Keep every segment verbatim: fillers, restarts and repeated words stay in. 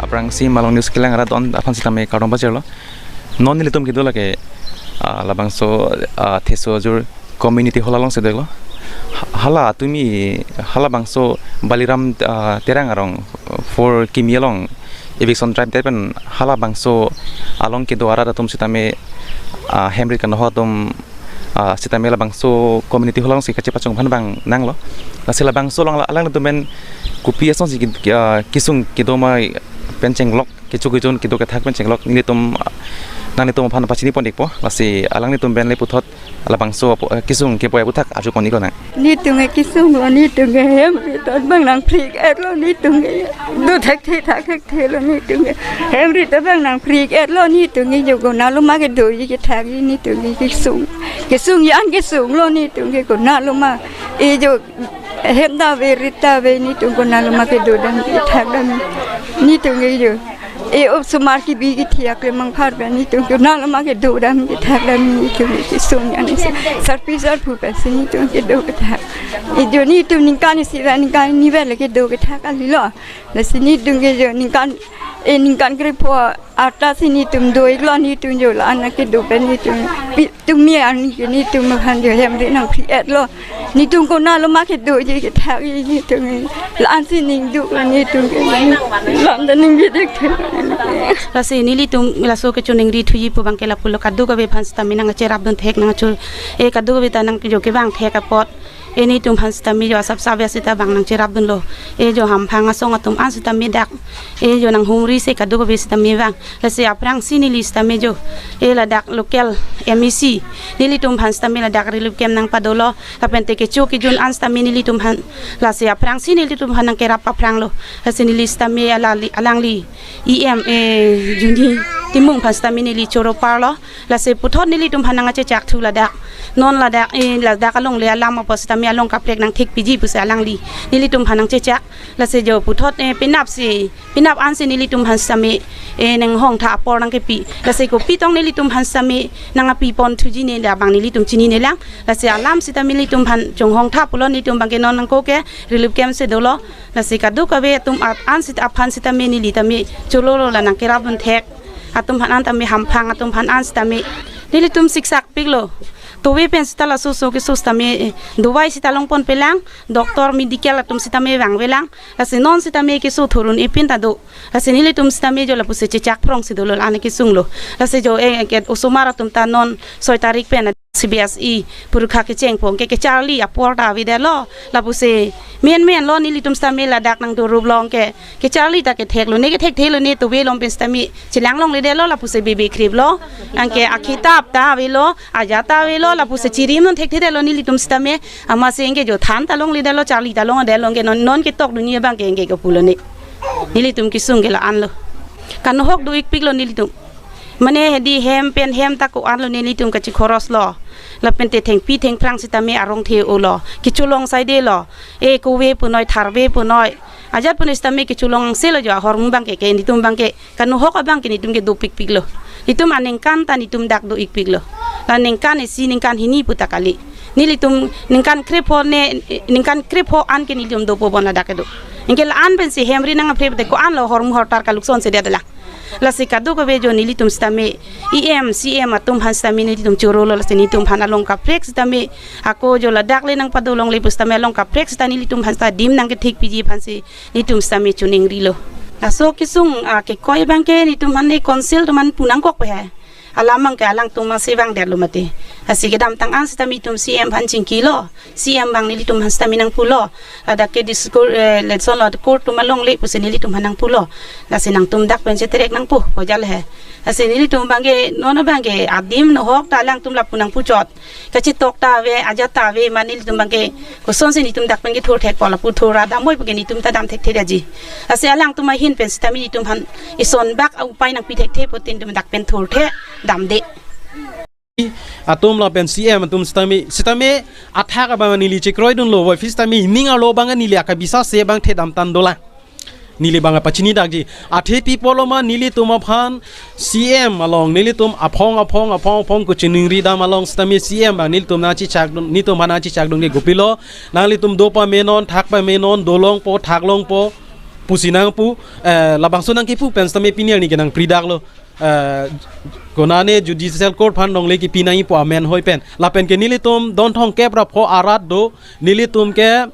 Aphrangsi Malong News kelang arat on aphan sitame kardom pajirlo. Non nelitum kedo lake, ah, labangso, ah, Theso Ajur community hall alongsi dolo. Ha-, hala tumi, halabangso Baliram, ah, Terang arong four kimi along eviction drive det pen halabangso along kedo arat atum sitame, ah, hem rit kanohok atum, ah, sitame labangso community hall alongsi kachepachong aphan bang nanglo. Lasi labangso along la-, alanglitum pen kopi asonsi ki-, ki-, ah, kesung kedo ma pen chenglok, kecho kejun kedo kethak pen chenglok nelitum, ah, nanglitum aphan pachini pon ikpo. Lasi alanglitum pen le puthot labangso apo, eh, kesung kepoi aputhak arju pon iklo nang. Netum ke kesunglo, netum ke hem rit ta bang nangphrik etlo, netum ke do thekthe thak thekthe lo, netum ke hem rit ta bang nangphrik etlo, netum ke jo konat lo ma kedoji kethakji, netum ke kesung, kesung an kesunglo, netum ke konat lo ma, e jo hem ta ave rit ta ave, netum konat lo ma kedo dam kethak dam, netum ke jo e osomar kebi kethiak le mangphar pen netum konat lo ma kedo dam kethak dam, netum kesung an isi sarpi sarpo pensi netum kedo kethak. E jo netum ningkan isi vet ningkan hini vet le kedo kethak kalilo. Lasi netum ke jo ningkan, e ningkan krepho arta si netum do iklo, netum jo la-an kedo pen netum pi- tumi arni ke netum aphan jo hem rit nangphrik etlo. Netum konat lo ma kedoji kethakji, netum la-an si ning duk lo, netum ke lam ta ning bidek the. Lasi nelitum laso kechoningri thuji pu abang ke lapulo, kadokave aphan sitame nangcherapdun thek nangcho, e kadokave ta nang jo kevang thek apot, e netum aphan sitame jo asap save sita bang nangcherapdunlo. E jo hamphang asong atum an sitame dak, e jo nanghumri se kadokave sitame vang. Lasi aphrangsi neli sitame jo, e ladak local M A C, nelitum aphan sitame ladak relief camp nangpadolo, lapen te kecho kejun an sitame nelitum aphan, lasi aphrangsi nelitum aphan nangkerap aphranglo. Lasi neli sitame alali-, alangli E M, e, Juni Timung aphan sitame neli choro parlo. Lasi puthot nelitum aphan nangchechak thu ladak. Non ladak, e, ladak along le alam apot sitame along kaprek nangthekpiji pusi alangli nelitum aphan nangchechak. Lasi jo puthot, e, penap si, penap ansi nelitum aphan sitame, e, nanghongtha apor nangkepi. Lasi kopi tong nelitum aphan sitame nangpi pon thuji ne labang nelitum chinine lang. Lasi alam sitame nelitum aphan chonghongtha pulo, netum abang ke non nangko ke relief camp si dolo. Lasi kadokave atum at-, an sit aphan sitame neli tame chololo la nangkerapdun thek. Atum aphan an tame hamphang atum aphan an sitame nelitum siksak piklo. Tove pen sita laso so keso sitame, eh, dovai sita long pon pelang, doctor medical atum sitame vangvelang. Lasi non sitame keso thurun epin ta do. Lasi nelitum sitame jo lapusi chechak phrongsi dolo la-an kesunglo. Lasi jo, eh, ke osomar atum ta non soi tarik pen C B S E porikha kechengpo, anke kecharli apor ta avedetlo. Lapusi menmenlo, nelitum sitame ladak nangdorop long ke kecharli ta ketheklo ne, kethekthelo ne, tove along pen sitame chelang longledetlo, lapusi bebe kriplo. Anke akitap ta avelo, ajat ta avelo, lapusi chirimdun thekthedetlo nelitum sitame. Amatsi anke jo than ta longledetlo, charli ta longledetlo, anke non, non ketokdunji abang ke anke kopulo ne. Nelitum kesung ke la-anlo. Kanohok do-ik piklo nelitum. Mane hedi hem pen hem ta ko-anlo nelitum kachikhoros lo. Lapen te thengpi thengphrang sitame arong the-olo. Kecholong saidelo. E kove punoi, tharve punoi. Ajat punoi sitame kecholong selo jo ahormu abang ke, ke netum abang ke. Kanohok abang ke netum ke dopikpiklo. Netum aningkan ta netum dak do-ikpiklo. La ningkan isi ningkan hini pu ta kali. Nelitum ningkan krepho ne, ningkan krepho an ke nelitum dopo bon ladak kedo. Anke la-an pensi hem rit nangphrek te ko-anlo, hormu hortar kalukson si det la. Lasi kadokave jo nelitum sitame E M, C M atum aphan sitame nelitum chorolo, lasi netum aphan along kaprek sitame ako jo ladak le nangpado longle pu sitame along kaprek sita nelitum aphan sita adim nangkethekpiji aphansi netum sitame choningrilo. Laso kesung, ah, kekoi abang ke netum aphan ne council atum aphan pu nangkokpo he. Alam abang ke alangtum masi vangdetlo mati. Lasi kedamtang an sitame netum C M aphan chingkilo. C M abang nelitum aphan sitame nangpulo. Ladak ke district, eh, lesson lo court atum alongle pusi nelitum aphan nangpulo. Lasi nangtum dak pen cheterek nangpo, pojal he. Lasi nelitum abang ke, non abang ke adim nohok ta alangtum lapu nangpuchot. Kachetok ta ave, ajat ta ave, mane nelitum abang ke kosonsi netum dak pen kethur thekpo, lapu thur ra damvoi pu ke netum ta dam thekthedetji. Lasi alangtum ahin pen sitame netum aphan isonbak a-upai nangpi thekthe pu tin netum dak pen thurthe damde. Atum lapen C M atum sitame, sitame athak abang neli chekroidunlo, voi phis sitame ining arlo abang neli akabisa se abang the damtang dolang. Neli abang pachini dakji. Athe pi pulo ma nelitum aphan C M along nelitum aphong aphong aphong aphong kachiningri dam along sitame C M abang nelitum nangchechakdun, netum aphan nangchechakdun ke kopilo. Nanglitum do pame non, thak pame non, do longpo, thak longpo. pusi nangpu, eh, labangso nangkipu pen sitame pini arni ke nangpridaklo. Eh, konane judicial court aphan longle kipi nangji pu amen hoi pen. Lapen ke nelitum don thomkep ra pho arat do, nelitum ke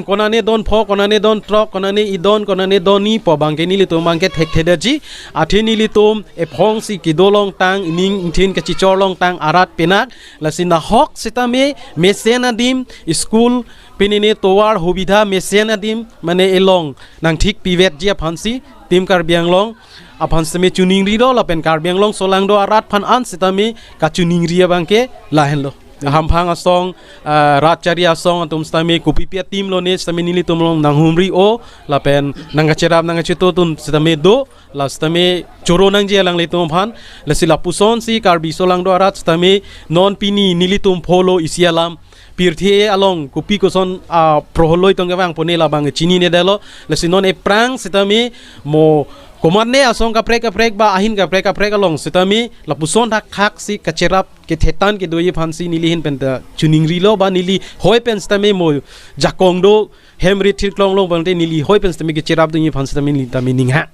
konane don pho, konane don throk, konane idon, konane don ni pu abang ke nelitum abang ke thekthedetji. Athe nelitum ephong si kedo longtang, ining ingthin kachechor longtang arat penak. Lasi nahok sitame mesen adim, school, pini ne tovar hubidha mesen adim, mane elong nangthik pivetji aphansi, Team Karbi Anglong aphan sitame choningrilo lapen Karbi Anglong solangdo arat aphan an sitame kachoningri abang ke lahenlo. Hamphang asong, ah, rat chari asong atum sitame kopipi ateam lone sitame nelitum along nanghumri-o lapen nangkacherap nangkacheto atum sitame do, la sitame choro nangji alanglitum aphan. Lasi lapuson si Karbi solangdo arat sitame non pini nelitum pholo isi alam pirthe along kopi koson, ah, proholoi tong kevang pone labang chininedetlo. Lasi non ephrang sitame mo komatne asong kaprek kaprek ba ahin kaprek kaprek along sitame lapuson thakthak si kacherap kethetan kedoji aphansi neli ahin pen ta choningrilo ba neli hoi pen sitame mo jakong do hem rit thirklong long bangte neli hoi pen sitame kecherapdunji aphan sitame neli tame ningha.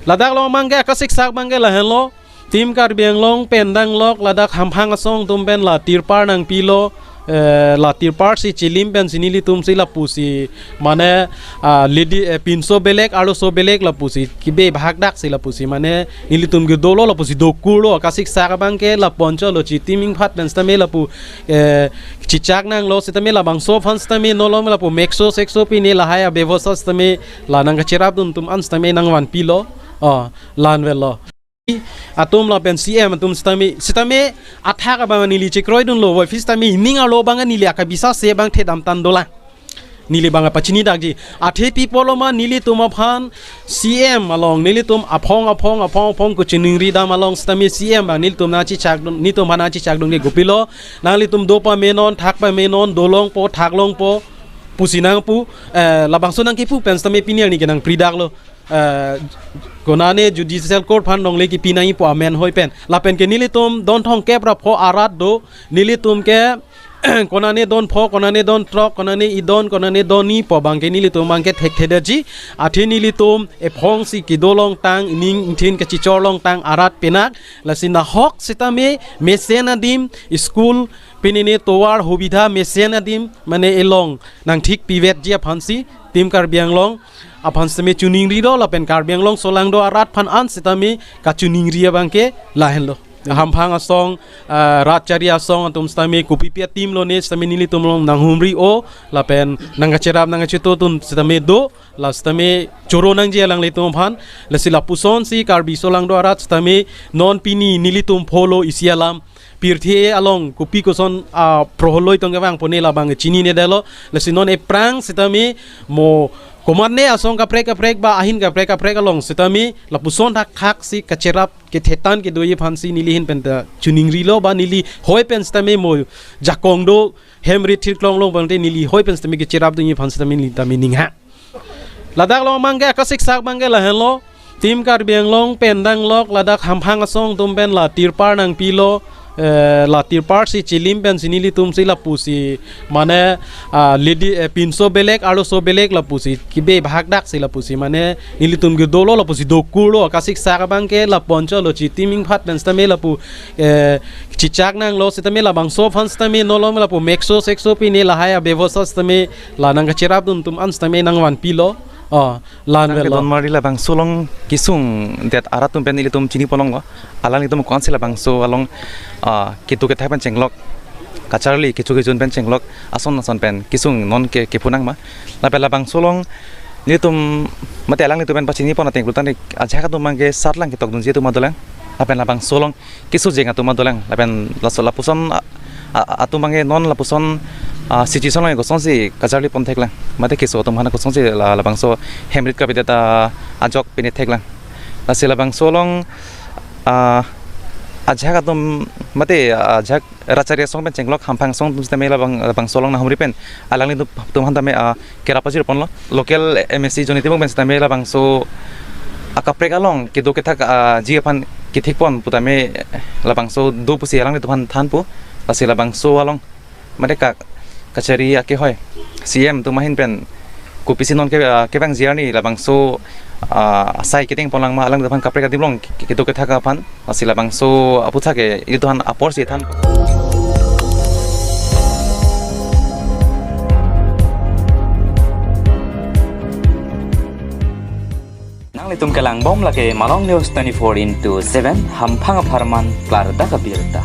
Ladak along abang ke akasiksak abang ke lahenlo. Team Karbi Anglong pen danglok ladak hamphang asong atum pen la tirpal nangpilo, eh, la tirpal si chilim pen si nelitum si lapusi mane, ah, lidi, eh, pinso belek, arloso belek lapusi kibe bahak dak si lapusi mane nelitum kedolo lapusi dokurlo, akasiksak abang ke la poncholo chi team ingphat pen sitame lapu, eh, chichak nanglo sitame labangso aphan sitame nolom lapu mekso sekso pine lahai abebosta sitame la nangkacherapdun atum an sitame nangvanpilo. Oh, lanvelo. Atum lapen C M atum sitame, sitame athak abang neli chekroidunlo, voiphis sitame ining arlo abang neli akabisa se abang thedam tan dolang. Neli abang pachinidakji. Athe pi pulo ma nelitum aphan C M along, nelitum aphong aphong aphong aphong kachiningridam along sitame C M abang nelitum nangchichakdun, nelitum aphan nangchichakdun ke kopilo. Nanglitum do pamenon, thak pamenon, dolongpo, thaklongpo pusi nangpu, eh, labangso nangkipu pen sitame pini arni ke nangpridaklo. Eh, konane judicial court aphan longle kipi nangji pu amen hoi pen. Lapen ke nelitum don thomkep ra pho arat do, nelitum ke konane don pho, konane don throk, konane idon, konane don ni pu abang ke nelitum abang ke thekthedetji. Athe nelitum ephong si kedo longtang, ining ingthin kachechor longtang arat penak. Lasi nahok sitame mesen adim, school, pini ne tovar hubidha mesen adim, mane elong nangthik pivetji aphansi, Team Karbi Anglong aphan sitame choningrilo lapen Karbi Anglong solangdo arat aphan an sitame kachoningri abang ke lahenlo. Hamphang asong, ah, rat chari asong atum sitame kopipi ateam lone sitame nelitum along nanghumri-o lapen nangkacherap nangkacheto atum sitame do, la sitame choro nangji alanglitum aphan. Lasi lapuson si Karbi solangdo arat sitame non pini nelitum pholo isi alam pirthe along kopi koson, ah, proholoi tong kevang pone labang chininedetlo. Lasi non ephrang sitame mo komatne asong kaprek kaprek ba ahin kaprek kaprek along sitame lapuson thakthak si kacherap kethetan kedoji aphansi neli ahin pen ta choningrilo ba neli hoi pen sitame mo jakong do hem rit thirklong long bangte neli hoi pen sitame kecherapdunji aphan sitame neli tame ningha. Ladak along abang ke akasiksak abang ke lahenlo. Team Karbi Anglong pen danglok ladak hamphang asong atum pen la tirpal nangpilo, eh, la tirpal si chilim pen si nelitum si lapusi mane, ah, lidi, eh, pinso belek, arloso belek lapusi kibe bahak dak si lapusi mane nelitum kedolo lapusi dokurlo, akasiksak abang ke la poncholo chi team ingphat pen sitame lapu, eh, chichak nanglo sitame labangso aphan sitame nolom lapu mekso sekso pine lahai abebosta sitame la nangkacherapdun atum an sitame nangvanpilo. Oh, lanvelo. Donmari labangso along kesung det arat atum pen ilitum chini ponlonglo. Alanglitum ko-ansi labangso along, ah, kedo kethak pen chenglok, kacharli kecho kejun pen chenglok, ason ason pen kesung non ke kepu nang ma. Lapen labangso along nelitum mate alanglitum pen pachini pon ateng klutang ni ajahak atum abang ke sat lang ketokdunji atum ma dolang. Lapen labangso along keso jeng atum ma dolang. Lapen laso lapuson, a, a, atum abang ke non lapuson, ah, situation along kosonsi kacharli pon theklang. Mate keso atum aphan kosonsi la, labangso hem rit kapidet ajok pine theklang. Lasi labangso along, ah, ajahak atum mate, ah, ajahak rat chari asong pen chenglok hamphang asong atum sitame labang, labangso along nanghumri pen alanglitum aphan tame, ah, kerap pajir ponlo. Local M A C Johnny Timung pen sitame labangso akaprek along kedo kethak, ah, ji aphan kethik pon putame labangso do pusi alanglitum aphan thanpo. Lasi labangso along mate ka, kachari ake hoi C M atum ahin pen Kopisi non ke, ah, kevang ji arni labangso, ah, asai kedeng ponlang ma, alangliphan kaprek adim along ke-, kedo kethak aphan, lasi labangso aputhak ke ilitum aphan apor si than. Nanglitum kelang bom lake Malong News twenty-four into seven, hamphang apharman klardak abirta.